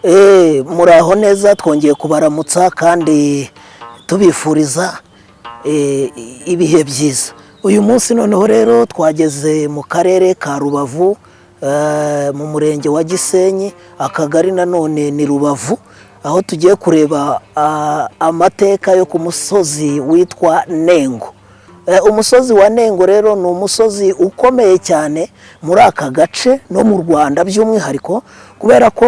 Muraho neza, twongeye kubaramutsa kandi tubifuriza ibihe byiza. Uyu munsi noneho rero twageze mu karere ka Rubavu, mu murenge wa Gisenyi, akagari nanone ni Rubavu, aho tugiye kureba amateka yo ku musozi witwa Nengo. Umusozi wa Nengo rero ni umusozi ukomeye cyane muri aka gace no mu Rwanda by'umwihariko, kubera ko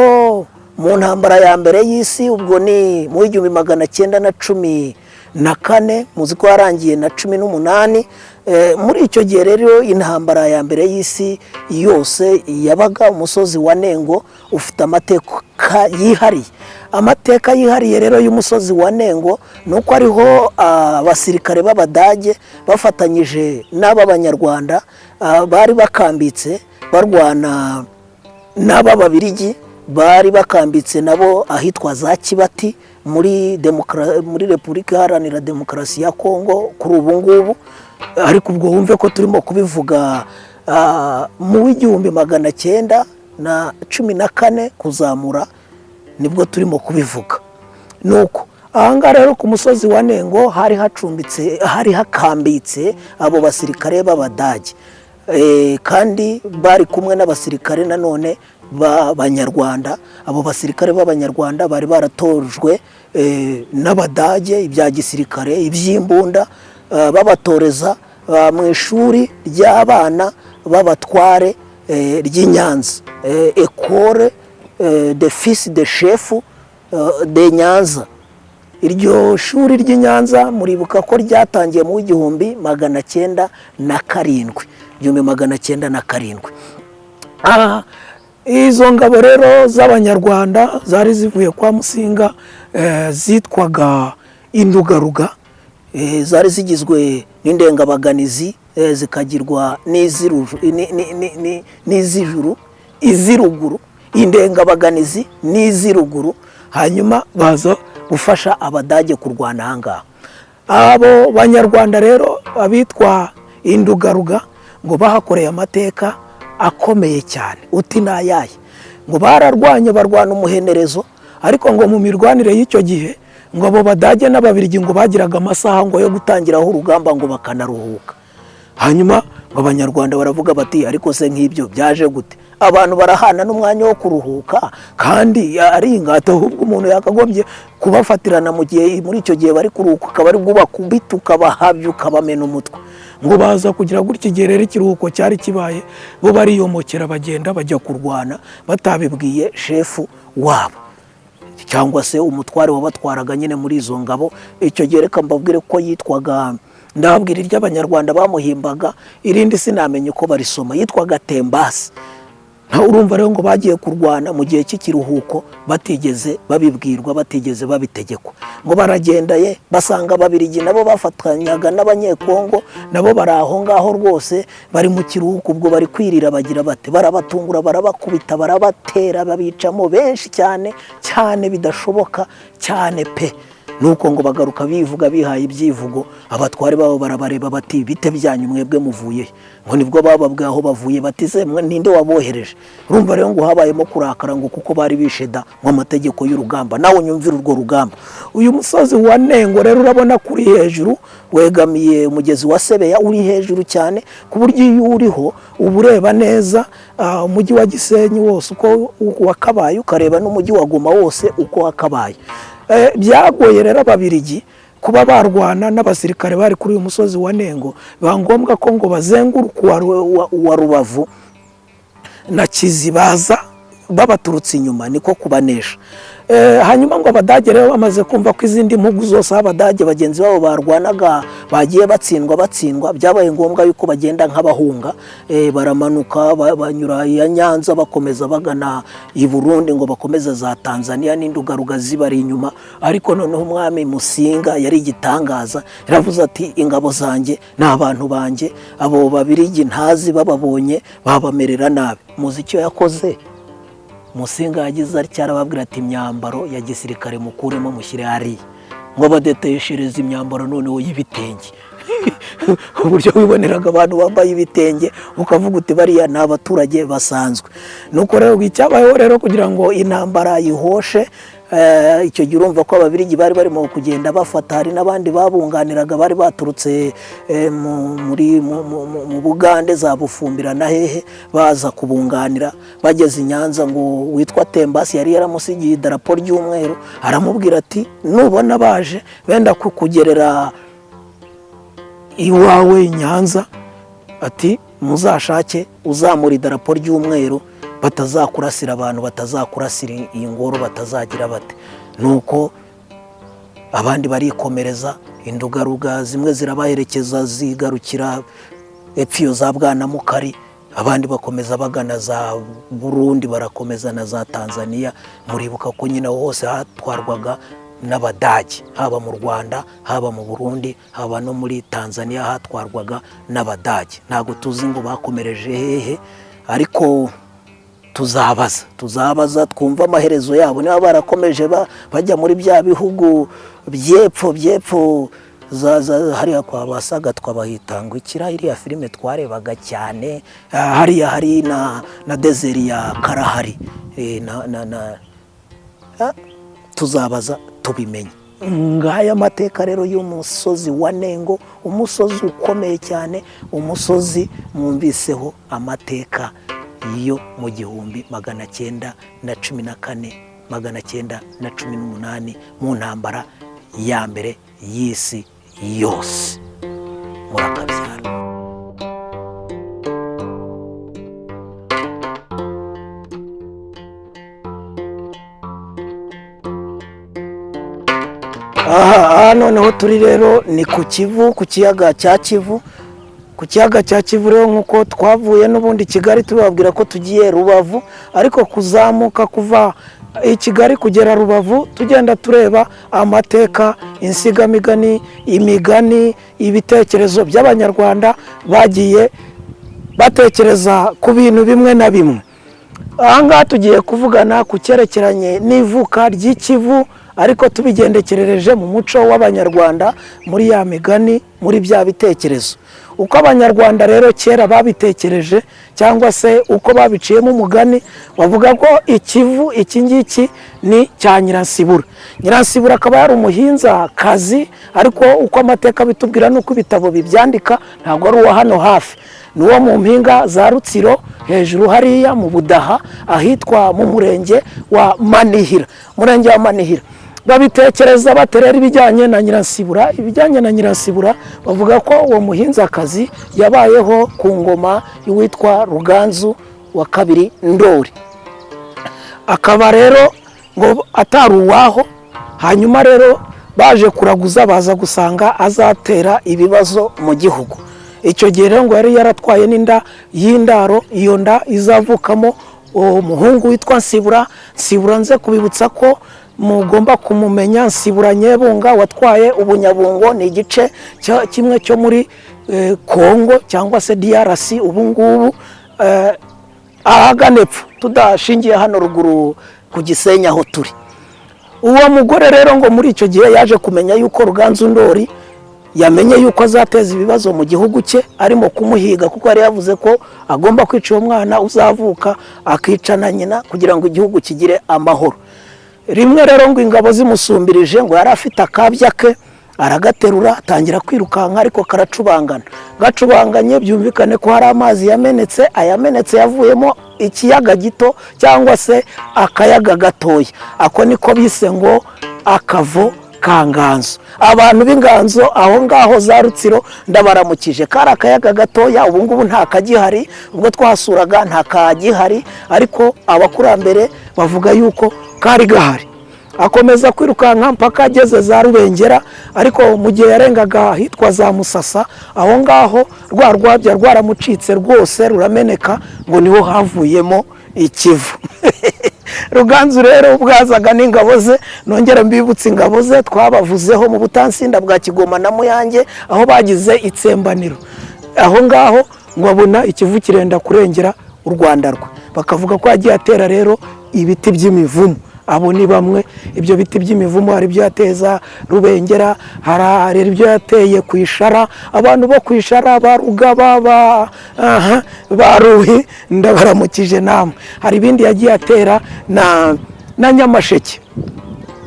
mu ntambara ya mbere y'isi, ubwo ni mu 1914, muzi ko yarangiye na 18. Muri icyo gihe rero intambara ya mbere y'isi yose yabaga, umusozi wa Nengo ufite amateka yihariye. Amateka yihariye rero y'umusozi wa Nengo ni uko ariho abasirikare b'Abadage bafatanyije n'ab'Abanyarwanda bari bakambitse barwana n'ab'Ababirigi bari bakambitse nabo ahitwa za Kibati muri Repubulika Iharanira Demokarasi ya Kongo kuri ubu ngubu. Ariko ubwo wumve ko turimo kubivuga mu w'1914 kuzamura, nibwo turimo kubivuga. Nuko ahangaha rero ku musozi wa Nengo hari hacumbitse, hari hakambitse abo basirikare b'Abadage, kandi bari kumwe n'abasirikare nanone b'Abanyarwanda. Abo basirikare b'Abanyarwanda bari baratojwe n'Abadage ibya gisirikare, iby'imbunda, babatoreza mu ishuri ry'abana b'abatware ry'i Nyanza, École de fils de chef de Nyanza. Iryo shuri ry'i Nyanza muribuka ko ryatangiye mu 1907, 1907. Izo ngabo rero z'Abanyarwanda zari zivuye kwa Musinga, zitwaga Indugaruga. Zari zigizwe n'Indengabaganizi, zikagirwa n'iz'ijuru, iz'iruguru, Indengabaganizi n'iz'iruguru, hanyuma baza gufasha Abadage kurwana aha ngaha. Abo Banyarwanda rero abitwa Indugaruga ngo bahakoreye amateka akomeye cyane. Uti ni ayahe? Ngo bararwanye, barwana umuhenerezo. Ariko ngo mu mirwanire y'icyo gihe ngo abo Badage n'Ababirigi ngo bagiraga amasaha ngo yo gutangiraho urugamba ngo bakanaruhuka. Hanyuma ngo Abanyarwanda baravuga bati: "Ariko se nk'ibyo byaje gute? Abantu barahana n'umwanya wo kuruhuka kandi ari ingata? Ahubwo umuntu yakagombye kubafatirana mu gihe, muri icyo gihe bari kuruhuka, ukaba ari bwo ubakubita, ukabahabya, ukabamena umutwe." Ngo baza kugira gutya, igihe rero ikiruhuko cyari kibaye, bo bariyomokera, bagenda bajya kurwana batabibwiye shefu wabo cyangwa se umutware wabatwaraga nyine muri izo ngabo. Icyo gihe reka mbabwire ko yitwaga, ndababwira iry'Abanyarwanda bamuhimbaga, irindi sinamenye uko barisoma, yitwaga Tembasi. Urumva rero ngo bagiye kurwana mu gihe cy'ikiruhuko batigeze babibwirwa, batigeze babitegekwa. Ngo baragenda ye, basanga Ababirigi nabo bafatanyaga n'Abanyekongo nabo bari aho ngaho rwose, bari mu kiruhuko, ubwo bari kwirira, bagira bate, barabatungura, barabakubita, barabatera, babicamo benshi cyane cyane bidashoboka cyane pe. Nuko ngo bagaruka bivuga, bihaye ibyivugo. Abatware babo barabareba bati: "Bite byanyu, mwebwe muvuye?" Ngo nibwo bababwiye aho bavuye, bati: "Se mwe ninde wabohereje?" Urumva rero ngo habayemo kurakara, ngo kuko bari bishe da ngo amategeko y'urugamba. Nawe unyumvire urwo rugamba. Uyu musozi wa Nengo rero urabona ko uri hejuru, wegamiye umugezi wa Sebeya, uri hejuru cyane ku buryo iyo uriho uba ureba neza umujyi wa Gisenyi wose uko wakabaye, ukareba n'umujyi wa Goma wose uko wakabaye. Byagoye rero Ababirigi kuba barwana n'abasirikare bari kuri uyu musozi wa Nengo, biba ngombwa ko ngo bazenguruka uwa Rubavu na Kizibaza babaturutse inyuma, niko kubanesha. Hanyuma ngo Abadage rero bamaze kumva ko izindi mpugu zose aho Abadage bagenzi babo barwanaga bagiye batsindwa batsindwa, byabaye ngombwa yuko bagenda nk'abahunga. Baramanuka, banyura iya Nyanza, bakomeza bagana i Burundi, ngo bakomeze za Tanzania, n'Indugaruga zibari inyuma. Ariko noneho umwami Musinga yari igitangaza, yaravuze ati: "Ingabo zanjye ni abantu banjye, abo Babirigi ntazi bababonye babamerera nabi." Muzi icyo yakoze Musinga? Yagize atya arababwira ati: "Imyambaro ya gisirikare mukuremo mushyire hariya." Ngo badeteshereze imyambaro noneho y'ibitenge. Uburyo wiboneraga abantu bambaye ibitenge ukavuga uti bariya ni abaturage basanzwe. Nuko rero icyabayeho rero kugira ngo intambara yihoshe, icyo gihe urumva ko Ababirigi bari barimo kugenda bafata, hari n'abandi babunganiraga bari baturutse mu Bugande za Bufumbira na hehe, baza kubunganira. Bageze i Nyanza, ngo witwa Tembasi yari yaramusigiye idarapo ry'umweru, aramubwira ati nubona baje benda kukugerera iwawe i Nyanza, ati muzashake uzamura idarapo ry'umweru, batazakurasira abantu, batazakurasira iyi ngoro, batazagira bate. Nuko abandi barikomereza, indugaruga zimwe zirabaherekeza zigarukira epfo iyo za Bwanamukari, abandi bakomeza bagana za Burundi, barakomeza na za Tanzania. Muribuka ko nyine aho hose hatwarwaga n'Abadage, haba mu Rwanda, haba mu Burundi, haba no muri Tanzania hatwarwaga n'Abadage. Ntabwo tuzi ngo bakomereje hehe, ariko tuzabaza twumva amaherezo yabo, niba barakomeje bajya muri bya bihugu by'epfo hariya kwa Basagatwa bahita ngo ikira iriya filime twarebaga cyane, hariya hari na desert ya Karahari, tuzabaza tubimenye. Ngaya amateka rero y'umusozi wa Nengo, umusozi ukomeye cyane, umusozi mwumviseho amateka yo mu 1914, 918, mu ntambara ya mbere y'isi yose. Murakabyara. Aha noneho turi rero ni ku Kivu, ku kiyaga cya Kivu. Ku kiyaga cya Kivu rero, nk'uko twavuye n'ubundi Kigali tubabwira ko tugiye Rubavu, ariko kuzamuka kuva i Kigali kugera Rubavu tugenda tureba amateka, insigamigani, imigani, ibitekerezo by'Abanyarwanda bagiye batekereza ku bintu bimwe na bimwe. Aha ngaha tugiye kuvugana ku cyerekeranye n'ivuka ry'Ikivu, ariko tubigendekerereje mu muco w'Abanyarwanda, muri ya migani, muri bya bitekerezo. Uko Abanyarwanda rero kera babitekereje cyangwa se uko babiciyemo umugani, bavuga ko Ikivu iki ngiki ni cya Nyiransibura. Nyiransibura akaba yari umuhinzakazi, ariko uko amateka bitubwira n'uko ibitabo bibyandika, ntabwo ari uwa hano hafi, ni uwo mu mpinga za Rutsiro hejuru hariya mu Budaha, ahitwa mu murenge wa Manihira. Murenge wa Manihira. Babitekereza baterera ibijyanye na Nyiransibura. Ibijyanye na Nyiransibura bavuga ko uwo muhinzakazi yabayeho ku ngoma y'uwitwa Ruganzu wa kabiri Ndori, akaba rero ngo atari uwaho. Hanyuma rero baje kuraguza, baza gusanga azatera ibibazo mu gihugu. Icyo gihe rero ngo yari yaratwaye n'inda y'indaro, iyo nda izavukamo umuhungu witwa Nsibura. Nsibura nze kubibutsa ko mugomba kumumenya, Nsibura Nyebunga watwaye Ubunyabungo, ni igice kimwe cyo muri Kongo cyangwa se DRC ubu ngubu, ahagana epfo tudashingiye hano ruguru ku Gisenyi aho turi. Uwo mugore rero ngo muri icyo gihe yaje kumenya yuko Ruganzu Ndori yamenye yuko azateza ibibazo mu gihugu cye, arimo kumuhiga, kuko yari yavuze ko agomba kwica uwo mwana uzavuka, akica na nyina, kugira ngo igihugu kigire amahoro. Rimwe rero ngo ingabo zimusumbirije, ngo yari afite akabya ke, aragaterura atangira kwirukanka, ariko karacubangana. Gacubanganye byumvikane ko hari amazi yamenetse, ayamenetse yavuyemo ikiyaga gito cyangwa se akayaga gatoya, ako niko bise ngo akavo ka Nganzo. Abantu b'Inganzo aho ngaho za Rutsiro ndabaramukije. Kari akayaga gatoya, ubu ngubu nta kagihari, ubwo twasuraga nta kagihari, ariko abakurambere bavuga yuko kari gahari. Akomeza kwirukanka mpaka ageze za Rubengera, ariko mu gihe yarengaga ahitwa za Musasa, aho ngaho rwa rwabya rwaramucitse rwose rurameneka, ngo niho havuyemo Ikivu. Ruganzu rero ubwazaga n'ingabo ze, nongere mbibutse ingabo ze twabavuzeho mu Butansinda bwa Kigoma na Muyange, aho bagize itsembaniro. Aho ngaho ngo abona Ikivu kirenda kurengera u Rwanda rwe, bakavuga ko yagiye atera rero ibiti by'imivumu. Abo ni bamwe. Ibyo biti by'imivumu hari ibyo yateye za Rubengera, hari ibyo yateye ku Ishara. Abantu bo ku Ishara, ba Rugaba, aha, ba Ruhi, ndabaramukije namwe. Hari ibindi yagiye atera na Nyamasheke.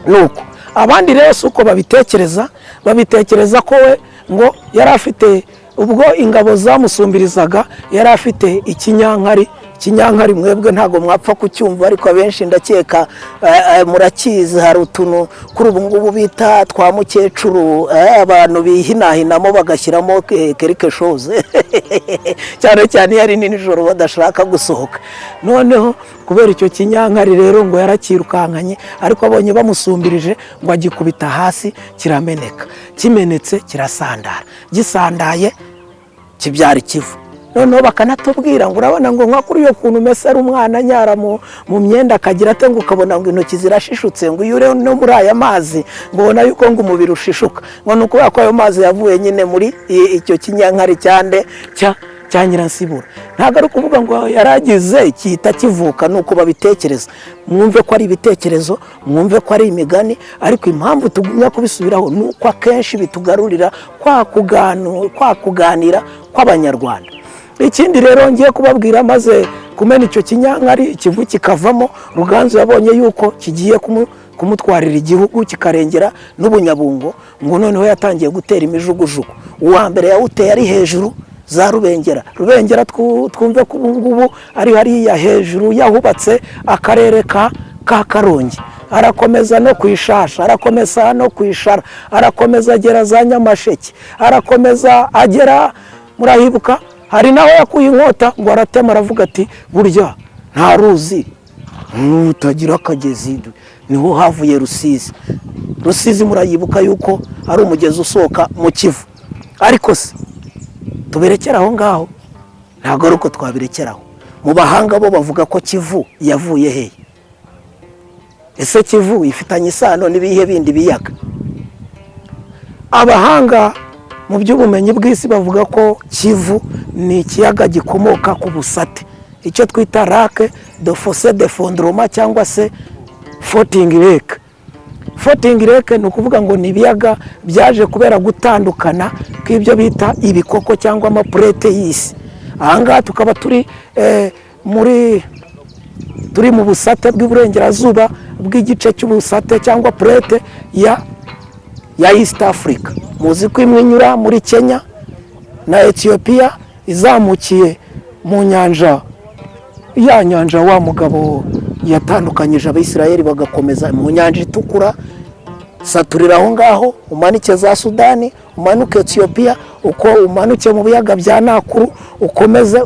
Nuko abandi rero si uko babitekereza, babitekereza ko we ngo yari afite, ubwo ingabo zamusumbirizaga, yari afite ikinyankari. Ikinyankari mwebwe ntabwo mwapfa kucyumva, ariko abenshi ndakeka murakizi. Hari utuntu kuri ubu ngubu bita twa mukecuru, abantu bihinahinamo bagashyiramo quelque chose, cyane cyane iyo ari nijoro badashaka gusohoka. Noneho kubera icyo kinyankari rero ngo yarakirukankanye, ariko abonye bamusumbirije ngo agikubita hasi kirameneka. Kimenetse kirasandara, gisandaye kibyara ikivu. Noneho bakanatubwira ngo urabona ngo nka kuri iyo kuntu umesera umwana anyara mu myenda akagira ate, ngo ukabona ngo intoki zirashishutse, ngo iyo uri no muri aya mazi ngo ubona yuko ngo umubiri ushishuka, ngo ni ukubera ko ayo mazi yavuye nyine muri icyo kinyankari cyande cya Nyiransibura. Ntabwo ari ukuvuga ngo yaragize gihita kivuka, ni uko babitekereza. Mwumve ko ari ibitekerezo, mwumve ko ari imigani, ariko impamvu tugumya kubisubiraho ni uko akenshi bitugarurira kwa kuganira kw'Abanyarwanda. Ikindi rero ngiye kubabwira, maze kumena icyo kinyankari ikivu kikavamo, Ruganzu yabonye yuko kigiye kumutwarira igihugu kikarengera n'Ubunyabungo, ngo noneho yatangiye gutera imijugujugu. Uwa mbere yawuteye ari hejuru za Rubengera. Rubengera twumve ko ubu ngubu ari hariya hejuru yahubatse akarere ka Karongi. Arakomeza no ku Ishasha, arakomeza no ku Ishara, arakomeza agera za Nyamasheke, arakomeza agera, murahibuka, hari naho yakuye inkota ngo aratema, aravuga ati burya nta ruzi utagira akagezi. Niho havuye Rusizi. Rusizi murayibuka yuko ari umugezi usohoka mu Kivu. Ariko se tuberekere aho ngaho? Ntabwo ari uko twabirekeraho. Mu bahanga bo bavuga ko Kivu yavuye hehe? Ese Kivu ifitanye isano n'ibihe bindi biyaga? Abahanga mu by'ubumenyi bw'isi bavuga ko Kivu ni ikiyaga gikomoka ku busate, icyo twita lac de fossé d'effondrement cyangwa se floating lake. Floating lake ni ukuvuga ngo ni ibiyaga byaje kubera gutandukana kw'ibyo bita ibikoko cyangwa amapurete y'isi. Ahangaha tukaba turi muri turi mu busate bw'iburengerazuba bw'igice cy'ubusate cyangwa plate ya East Africa. Muzi ko imwe inyura muri Kenya na Ethiopia izamukiye mu nyanja, ya nyanja wa mugabo yatandukanyije Abisirayeli bagakomeza mu Nyanja Itukura. Saturira aho ngaho, umanike za Sudani, umanuke Etiyopiya, uko umanuke mu biyaga bya Nakuru, ukomeze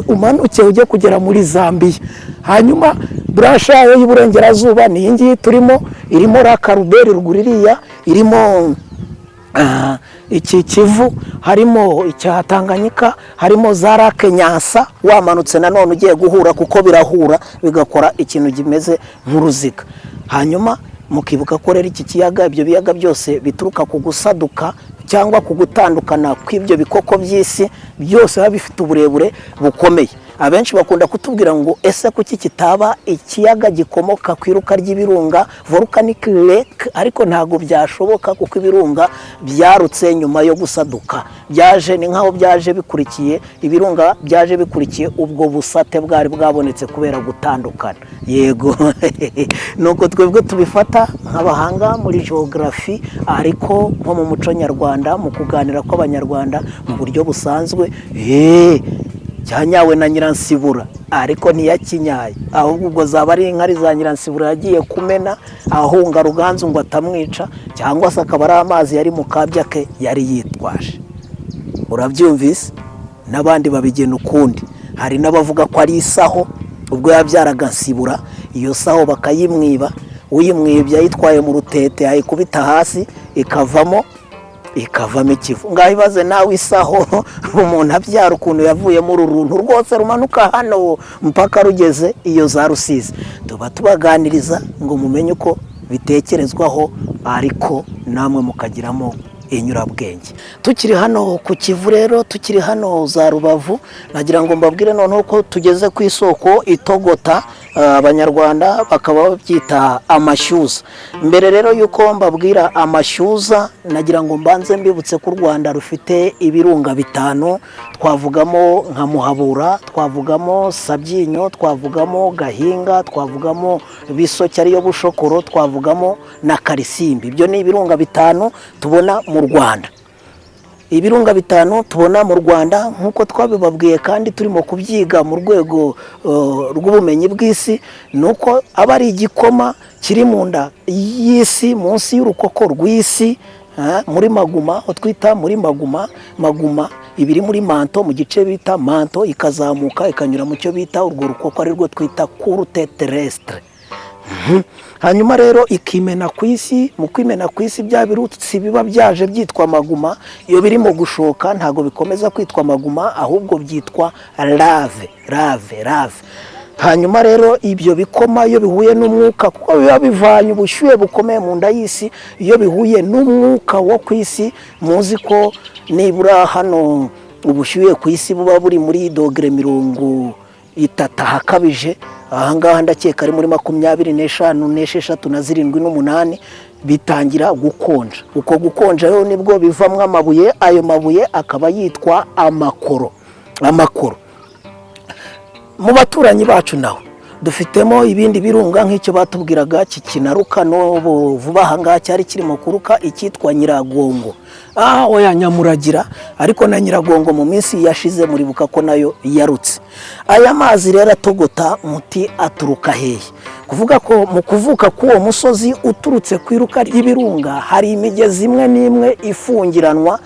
umanuke ujye kugera muri Zambiya. Hanyuma branche yayo y'iburengerazuba ni iyi ngiyi turimo, irimo lac Albert ruguru iriya, irimo iki Kivu, harimo icya Tanganyika, harimo za lac Nyasa. Wamanutse nanone ugiye guhura, kuko birahura bigakora ikintu kimeze nk'uruziga. Hanyuma mukibuka ko rero iki kiyaga, ibyo biyaga byose bituruka ku gusaduka cyangwa ku gutandukana kw'ibyo bikoko by'isi, byose biba bifite uburebure bukomeye. Abenshi bakunda kutubwira ngo ese kuki kitaba ikiyaga gikomoka ku iruka ry'ibirunga, volcanic lake? Ariko ntabwo byashoboka, kuko ibirunga byarutse nyuma yo gusaduka. Byaje ni nk'aho byaje bikurikiye ibirunga, byaje bikurikiye ubwo busate bwari bwabonetse kubera gutandukana. Yego, nuko twebwe tubifata nk'abahanga muri geography, ariko nko mu muco nyarwanda, mu kuganira kw'Abanyarwanda mu buryo busanzwe, cyanyawe na Nyiransibura, ariko ntiyakinyaye, ahubwo ubwo zaba ari inkari za Nyiransibura yagiye kumena ahunga Ruganzu ngo atamwica, cyangwa se akaba ari amazi yari mu kabya ke yari yitwaje. Urabyumvise? N'abandi babigena ukundi. Hari n'abavuga ko ari isaho, ubwo yabyaraga Nsibura, iyo saho bakayimwiba, uyimwibye ayitwaye mu rutete ayikubita hasi ikavamo ikivu. Ngaho ibaze nawe isaho umuntu abyara ukuntu yavuyemo uru runtu rwose rumanuka hano mpaka rugeze iyo za Rusizi. Tuba tubaganiriza ngo mumenye uko bitekerezwaho, ariko namwe mukagiramo inyurabwenge. Tukiri hano ku Kivu rero, tukiri hano za Rubavu, nagira ngo mbabwire noneho ko tugeze ku isoko itogota. Abanyarwanda bakaba babyita amashyuza. Mbere rero y'uko mbabwira amashyuza, nagira ngo mbanze mbibutse ko u Rwanda rufite ibirunga bitanu. Twavugamo nka Muhabura, twavugamo Sabyinyo, twavugamo Gahinga, twavugamo Bisoke ariyo Bushokoro, twavugamo na Karisimbi. Ibyo ni ibirunga bitanu tubona mu Rwanda. Ibirunga bitanu tubona mu Rwanda, nk'uko twabibabwiye kandi turimo kubyiga mu rwego rw'ubumenyi bw'isi, ni uko aba ari igikoma kiri mu nda y'isi, munsi y'urukoko rw'isi, muri magma, aho twita muri magma. Magma ibiri muri manteau, mu gice bita manteau, ikazamuka ikanyura mu cyo bita urwo rukoko, ari rwo twita croûte terrestre. Hanyuma rero ikimena ku isi. Mu kwimena ku isi, bya birutsi biba byaje byitwa magma, iyo birimo gushoka ntabwo bikomeza kwitwa magma, ahubwo byitwa lave, lave, lave. Hanyuma rero ibyo bikoma iyo bihuye n'umwuka, kuko biba bivanye ubushyuhe bukomeye mu nda y'isi, iyo bihuye n'umwuka wo ku isi, muzi ko nibura hano ubushyuhe ku isi buba buri muri dogere 30 ahakabije, ahangaha ndakeka ari muri 25 n'esheshatu na zirindwi n'umunani, bitangira gukonja. Uko gukonja rero nibwo bivamo amabuye. Ayo mabuye akaba yitwa amakoro, amakoro. Mu baturanyi bacu naho dufitemo ibindi birunga, nk'icyo batubwiraga kikinaruka n'ubu vuba aha ngaha cyari kirimo kuruka, icyitwa Nyiragongo, aha oya, Nyamuragira. Ariko na Nyiragongo mu minsi yashize muribuka ko nayo yarutse. Aya mazi rero atogota muti aturuka hehe? Kuvuga ko mu kuvuka k'uwo musozi uturutse ku iruka ry'ibirunga, hari imigezi imwe n'imwe ifungiranwa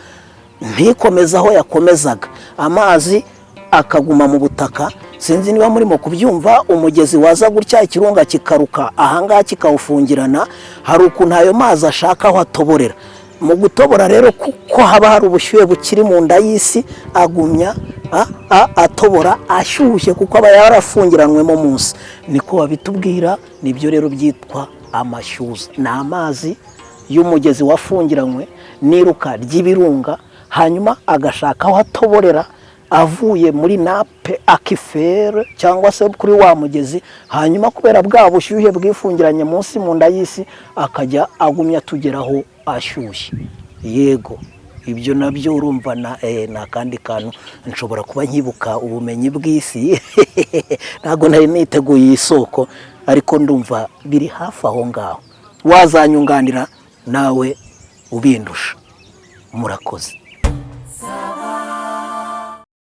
ntikomeze aho yakomezaga, amazi akaguma mu butaka. Sinzi niba murimo kubyumva. Umugezi waza gutya, ikirunga kikaruka ahangaha kikawufungirana, hari ukuntu ayo mazi ashaka aho atoborera. Mu gutobora rero, kuko haba hari ubushyuhe bukiri mu nda y'isi, agumya atobora ashyushye, kuko aba yarafungiranywemo munsi. Niko babitubwira. Nibyo rero byitwa amashyuza. Ni amazi y'umugezi wafungiranywe n'iruka ry'ibirunga, hanyuma agashaka aho atoborera avuye muri nappe aquifère cyangwa se kuri wa mugezi. Hanyuma kubera bwa bushyuhe bwifungiranye munsi mu nda y'isi, akajya agumya atugeraho ashyushye. Yego, ibyo nabyo urumva na ni akandi kantu nshobora kuba nkibuka ubumenyi bw'isi. Ntabwo nari niteguye iyi soko, ariko ndumva biri hafi aho ngaho. Wazanyunganira nawe ubindusha. Murakoze.